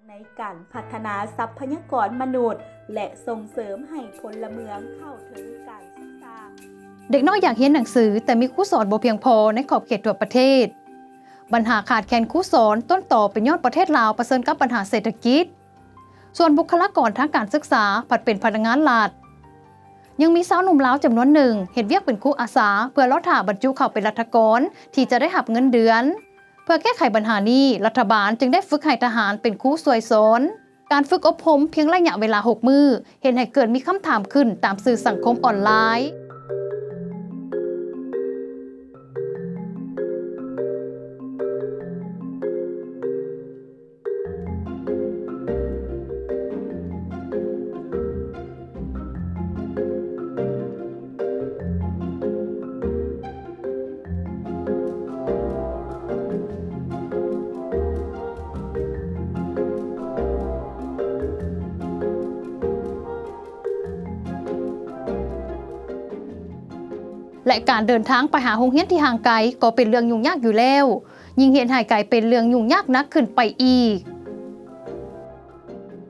ໃນການພັດທະນາຊັບພະຍາກອນມະນຸດ ແລະ ສົ່ງເສີມໃຫ້ພົນລະເມືອງເຂົ້າເຖິງການສຶກສາ. ເດັກນ້ອຍຢາກຮຽນໜັງສື, ແຕ່ມີຄູສອນບໍ່ພຽງພໍໃນຂອບເຂດທົ່ວປະເທດ. ບັນຫາຂາດແຄນຄູສອນ ຕົ້ນຕໍເປັນຍ້ອນປະເທດລາວປະເຊີນກັບບັນຫາເສດຖະກິດ. ສ່ວນບຸກຄະລາກອນທາງການສຶກສາ ພັດເປັນພະນັກງານລັດ. ຍັງມີຊາວໜຸ່ມລາວຈຳນວນໜຶ່ງ ເຮັດວຽກເປັນຄູອາສາ ເພື່ອລໍຖ້າບັນຈຸເຂົ້າເປັນລັດຖະກອນ ທີ່ຈະໄດ້ຮັບເງິນເດືອນ. ເພື່ອແກ້ໄຂບັນຫານີ້, ລັດຖະບານຈຶ່ງໄດ້ຝຶກໃຫ້ທະຫານເປັນຄູຊ່ວຍສອນ. ການຝຶກອົບຮົມພຽງໄລຍະເວລາຫົກມື້ ເຮັດໃຫ້ເກີດມີຄຳຖາມຂຶ້ນຕາມສື່ສັງຄົມອອນລາຍ. ແລະ ການເດີນທາງໄປຫາໂຮງຮຽນທີ່ຫ່າງໄກກໍເປັນເລື່ອງຫຍຸ້ງຍາກຢູ່ແລ້ວ, ຍິ່ງເຮັດໃຫ້ກາຍເປັນເລື່ອງຫຍຸ້ງຍາກໜັກຂຶ້ນໄປອີກ.